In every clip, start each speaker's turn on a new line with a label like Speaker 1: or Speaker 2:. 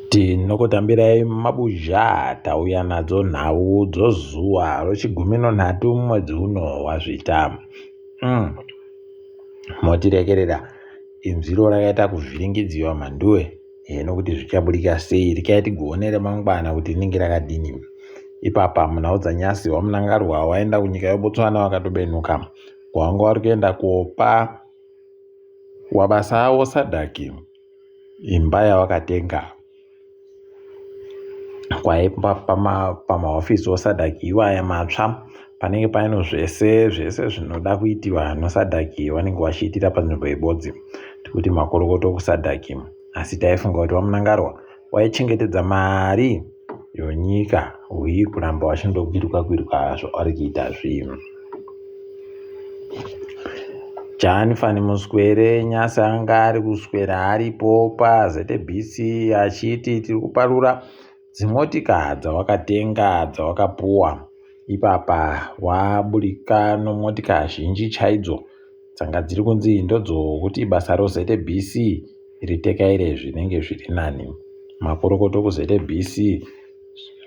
Speaker 1: Tinokutambirai mabuzha tauya nadzo nhau dzozuva rochigumi nonhatu mwedzi uno waZvita. Motirekerera inzwiro rakaita kuvhiringidziwa mhanduwe nokuti zvichaburika sei rikai tigoone remangwana kuti rinenge rakadini. Ipapa munhau dzanyasi waMunangarwa waenda kunyika yeBotswana wakatobenuka kwawanga wari kuenda kopa wabasa avo sadhaki imba yawakatenga kwaipa pamahofisi oSADC iwaya matsva panenge paino zvese zvese zvinoda kuitiwa noSADC vanenge vachiitira panzvimbo ibodzi tikuti makorokoto kuSADC asi taifunga kuti vaMnangagwa waichengetedza mari yonyika uye kuramba vachindokwirwa kwirwa zvavari kuita zvinhu. Jan Fani Muswere nyasi anga ari kuswera aripo paZBC achiti tiri kuparura dzimotika dzawakatenga dzawakapuwa ipapa waburika nomotika zhinji chaidzo dzanga dziri kunzi ndodzokuti basa roZBC ritekaire zvinenge zviri nani makorokoto kuZBC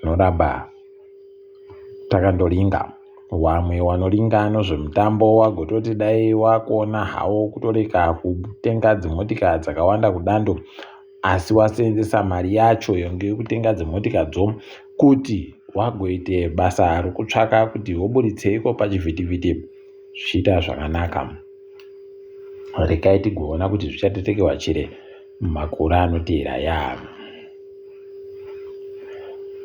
Speaker 1: zvinoramba takandoringa wamwe wanoringa nozvemutambo wagototi dai wakuona hawo kutoreka kutenga dzimotika dzakawanda kudando asi waseenzesa mari yacho yonge yekutenga dzimotikadzo kuti wagoite basa rokutsvaka kuti woburitseiko pachivhitivhiti zvichiita zvakanaka rekai tigoona kuti zvichatetekewa chere mumakore anoteera yaa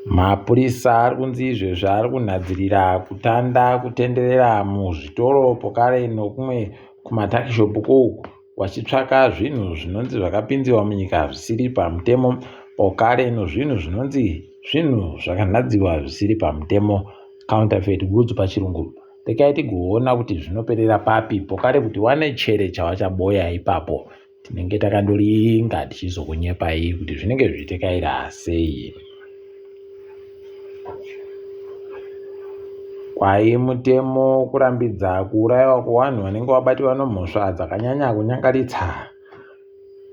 Speaker 1: Mapurisa ari kunzi izvezvi ari kunhadzirira kutanda kutenderera muzvitoro pokare nokumwe kumatakishopu kouku vachitsvaka zvinhu zvinonzi zvakapinziwa munyika zvisiri pamutemo pokare nozvinhu zvinonzi zvinhu zvakanhadziwa zvisiri pamutemo counterfeit goods pachirungu rekai tigoona kuti zvinoperera papi pokare kuti wane chere chawachaboya ipapo tinenge takandoringa tichizokunyepai kuti zvinenge zvichitekaira sei. Kwai mutemo kurambidza kuurayiwa kwevanhu vanenge vabatiwa nomhosva dzakanyanya kunyangaritsa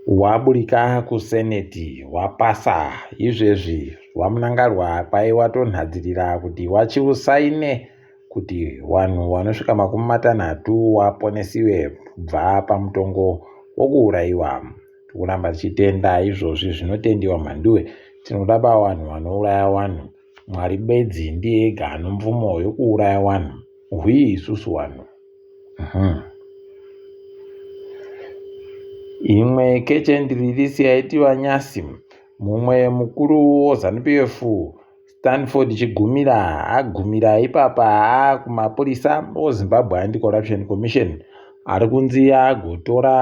Speaker 1: waburika kuseneti wapasa izvezvi wamunangarwa kwai watonhadzirira kuti wachiusaine kuti vanhu vanosvika 30 vaponesiwe kubva pamutongo wokuurayiwa. Tikuramba tichitenda izvozvi zvinotendiwa mhanduwe. Tinoda vanhu vanouraya vanhu. Mwari bedzi ndiye ega anomvumo yokuuraya vanhu. Hwii isusu vanhu. Imwe catch and release yaitiwa nyasi. Mumwe mukuru woZanu-PF Stanford Chigumira agumira ipapa akumapurisa oZimbabwe Anti-Corruption Commission ari kunzi agotora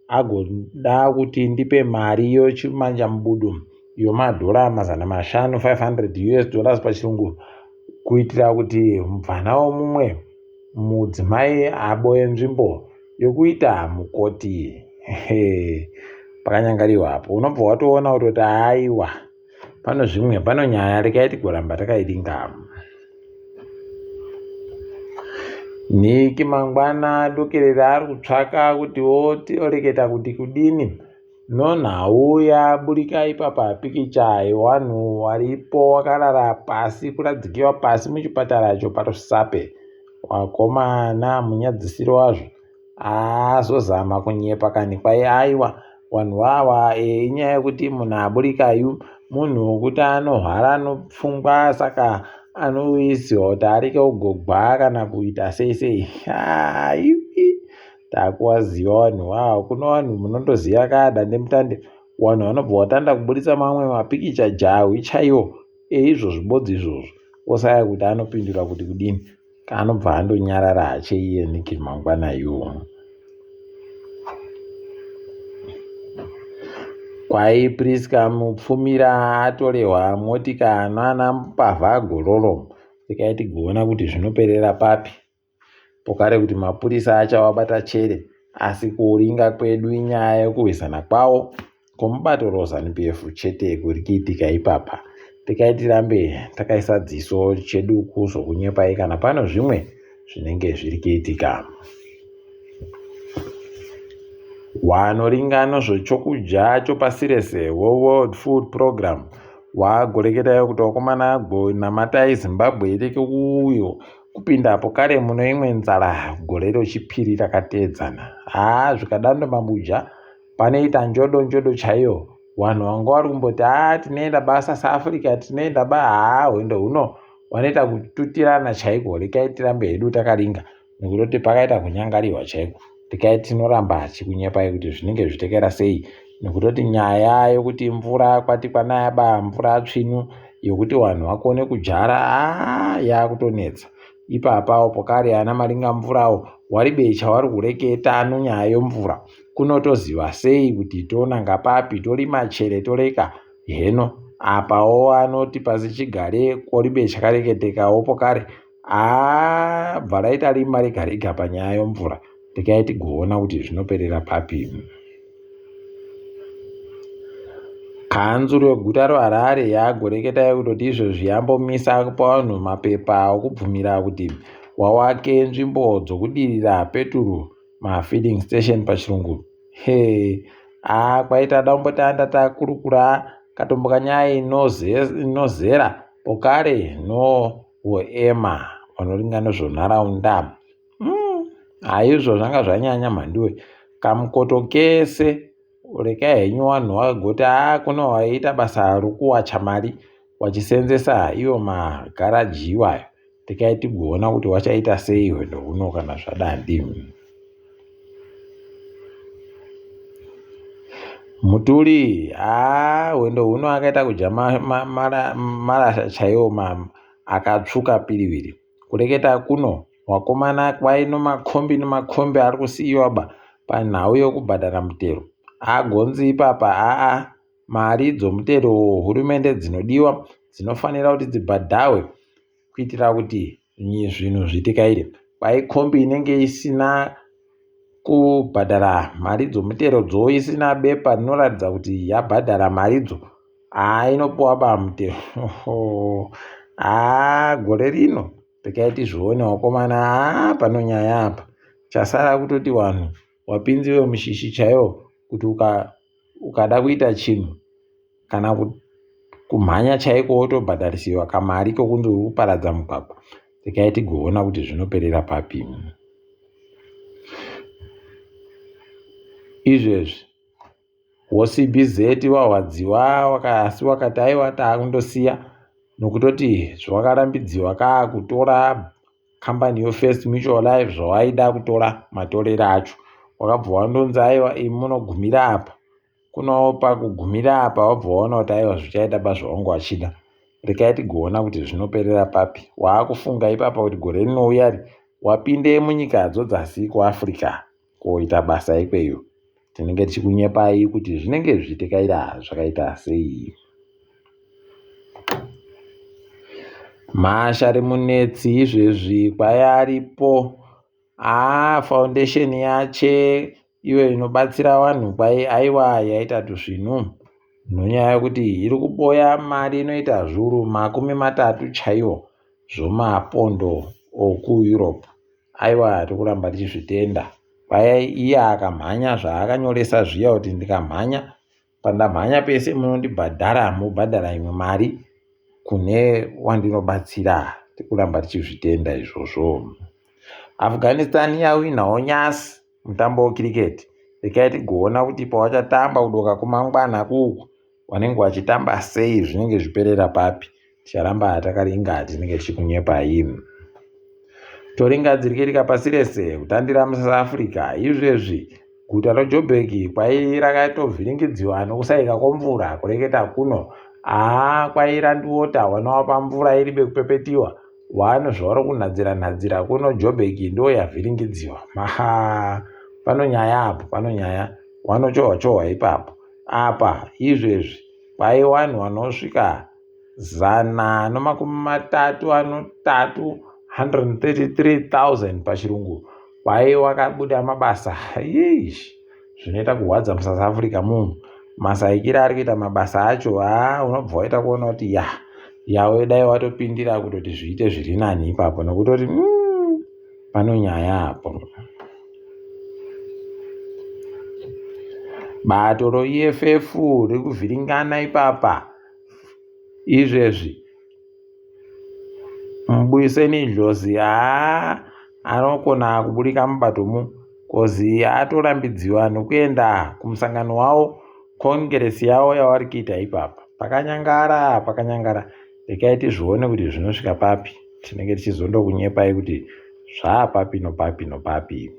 Speaker 1: agoda kuti ndipe mari yochimanja mubudu yomadhora 500 500 US dollars pachirungu kuitira kuti mubvana womumwe mudzimai aboye nzvimbo yokuita mukoti pakanyangariwa apo unobva watoona kutoti aiwa Pano zvimwe pano nyaya rekai tigoramba takairinga. Niki mangwana dokerera ari kutsvaka kuti oreketa kuti kudini nonhau yaburika ipapa pikicha yewanhu waripo wakarara pasi kuradzikiwa pasi muchipatara choparusape wakomana munyadzisiro wazvo Azozama kunyepa kani kwai aiwa wanhu wawa e, inyaya yekuti munhu aburikayu munhu wekuti anohwara nopfungwa saka anoisiwa kuti arike kugogwa kana kuita sei sei ipi takuwaziva wanhu wawa kuno wanhu munondoziva ka dandemutande wanhu vanobva watanda kuburitsa mamwe mapikicha jahwi chaiwo eizvozvo bodzi izvozvo osaya kuti anopindura kuti kudini Anobva andonyarara hache iye Nicky mangwana yu. Kwai Prisca Mupfumira atorehwa motika nana mbavha gororo rekai tigoona kuti zvinoperera papi pokare kuti mapurisa achavabata chere asi kuringa kwedu inyaya yekurwisana kwawo Komubato roZanu PF chete kuri kuitika ipapa. Rekai tirambe takaisa dziso chedu kuzokunyepai kana pano zvimwe zvinenge zviri kuitika. Wanoringa nozvochokudya chopasi rese weWorld Food Programme wagoreketayo kuti wakomana gonamatai Zimbabwe ireke kuuyo kupindapo kare muno imwe nzara gore rochipiri rakateedzana. Haa zvikadando mabuja panoita njodo njodo chaiyo vanhu vanga vari kumboti haa tinoenda ba South Africa tinoenda ba haa hwendo huno wanoita kututirana chaiko rekai tirambe hedu takaringa nekutoti pakaita kunyangariwa chaiko rekai tinoramba chikunyepai kuti zvinenge zvitekera sei nekutoti nyaya yokuti mvura kwati kwanaya ba mvura tsvinu yokuti vanhu vakone kudyara haa yakutonetsa ipapawo pokare ana maringa mvurawo waribe chawari kureketa nonyaya yomvura kunotoziva sei kuti tonanga papi torima chere toreka heno apawo anoti pasi chigare koribe chakareketekawo pokare haa bva raita rima rega rega panyaya yomvura rekai tigoona kuti zvinoperera papi kanzuru yeguta reharare yagoreketa kutoti izvozvi yambomisa kupa vanhu mapepa okubvumira kuti wawake nzvimbo dzokudirira peturu mafilling station pachirungu he haa kwaita dambotanda takurukura katombo kanyaya inozera pokare no woema vanoringa nezvenharaunda haizvo zvanga zvanyanya mhanduwe kamukoto kese rekai henyu vanhu vagoti haa kune waiita basa rokuwacha mari wachisenzesa iwo magaraji iwayo rekai tigoona kuti wachaita sei hwendo huno kana zvadandi mutuli haa hwendo huno akaita kudya marasha chaiwo akatsvuka piriviri kureketa kuno wakomana kwai nomakombi nomakombi ari kusiyiwa ba panhau yokubhadhara mutero agonzi ipapa aa mari dzomutero hurumende dzinodiwa dzinofanira kuti dzibhadhahwe kuitira kuti zvinhu zviitikaire kwai kombi inenge isina kubhadhara mari dzomutero dzo isina bepa rinoratidza kuti yabhadhara maridzo haa inopuwa bamutero haa gore rino rekai tizvione wakomana haa pano nyaya apa chasara kutoti vanhu wapinziwe mushishi chaiwo kuti ukada kuita chinhu kana kumhanya chaiko wotobhadharisiwa kamari kokunzi uri kuparadza mugwagwa rekai tigoona kuti zvinoperera papi izvezvi wocbz wahwadziwa asi wakati aiwa taakundosiya nokutoti zvawakarambidziwa kaakutora kambani yofirst mutual life zvawaida kutora matorero acho wakabva wandonzi aiwa imi munogumira apa kunopa kugumira apa wabva waona kuti aiwa zvichaita bazvawangu wachida rekai tigoona kuti zvinoperera papi waakufunga ipapa kuti gore rinouya ri wapinde munyika dzodzasi kuafrica koita basa ikweyo tinenge tichikunyepai kuti zvinenge zvichitekaira zvakaita sei mhasha rimunetsi izvezvi kwai aripo haa foundation yache iyo inobatsira vanhu kwai aiwa yaita tusvinu nonyaya yekuti iri kuboya mari inoita zviuru 30 chaiwo zvomapondo okueurope aiwa tiri kuramba tichizvitenda kwai iye akamhanya zvaakanyoresa zviya kuti ndikamhanya pandamhanya pese munondibhadhara mobhadhara imwe mari kune wandinobatsira tikuramba tichizvitenda izvozvo afghanistan yawinawo nyasi mutambo wekiriketi rekai tigoona kuti pawachatamba kudoka kumangwana kuku wanenge wachitamba sei zvinenge zviperera papi ticharamba takaringa tinenge tichikunyepai toringa dzirikirika pasi rese kutandira musouth africa izvezvi guta rejobheki kwai rakatovhiringidziwa nokusaika kwomvura kureketa kuno haa kwai randiwota wanowapa mvura iri bekupepetiwa wano zvauri kunhadzira nhadzira kuno jobheki ndo yavhiringidziwa maha pano nyaya apo pano nyaya wanochohwa chohwa ipapo apa izvezvi kwai wanhu wanosvika 133 133,000 pachirungu kwai wakabuda mabasa ish zvinoita kurwadza musouth africa mumu masaikiro ari kuita mabasa acho haa unobva waita kuona kuti ya yawe dai watopindira kutoti zviite zviri nani ipapo nokutoti pano nyaya apo. Bato roEFF riri kuvhiringana ipapa izvezvi. Mbuyiseni Ndlozi haa anokona kuburika mubato mu kozi atorambidziwa nokuenda kumusangano wavo kongeresi yavo yavari kuita ipapa. Pakanyangara pakanyangara rekai tizvione kuti zvinosvika papi. Tinenge tichizondokunyepai kuti zvaapapi nopapi nopapi.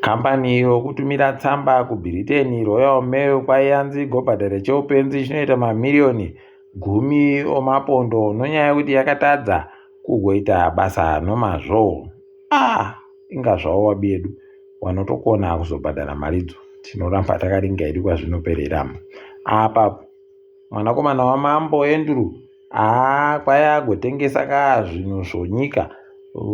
Speaker 1: Kambani yokutumira tsamba kuBritain Royal Mail kwaiyanzi igobhadhare cheupenzi chinoita mamiriyoni gumi omapondo nonyaya yekuti yakatadza kugoita basa nomazvo. Ah, inga zvavo wabi yedu wanotokona kuzobhadhara maridzo tinoramba takaringa hedu kwazvinoperera apa Mwanakomana wamambo Andrew haa kwai agotengesa ka zvinhu zvonyika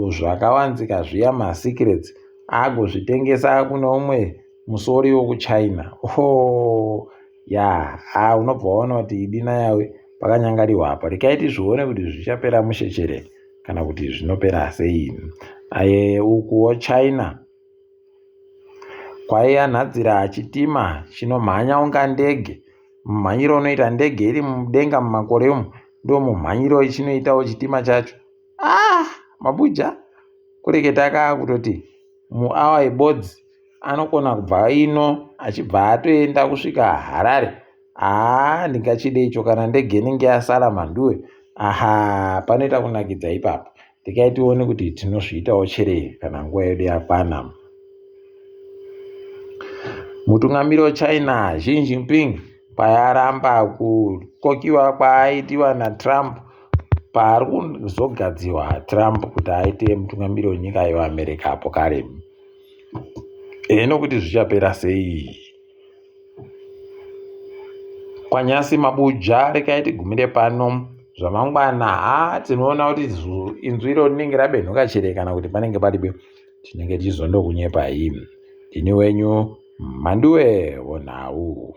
Speaker 1: zvakavanzika zviya masecrets agozvitengesa kune umwe musori wokuchina oh, ya haa unobva waona kuti idina yawe pakanyangariwa apa rekai tizvione kuti zvichapera mushechere kana kuti zvinopera sei aye ukuwo china Kwaiyanhadzira chitima chinomhanya unga ndege. Mumhanyiro unoita ndege iri mudenga mumakore umu ndomumhanyiro chinoitawo chitima chacho. Ah, mabuja kureketa kaa kutoti muawa ibodzi anokona kubva ino achibva atoenda kusvika Harare. Haa ndingachide icho kana ndege inenge yasara mhanduwe aha panoita kunakidza ipapo rekai tione kuti tinozviitawo chere kana nguva yedu yakwana. Mutungamiri weChina Xi Jinping payaramba kukokiwa kwaaitiwa naTrump paari kuzogadziwa Trump kuti aite mutungamiri wenyika yeAmerica apo kare. Heno kuti zvichapera sei. Kwanyasi mabuja rekai tigumire pano zvamangwana haa tinoona kuti inzwi iro rinenge rabenhuka chere kana kuti panenge paripo tinenge tichizondokunyepai ndini wenyu mhanduwe wonhau.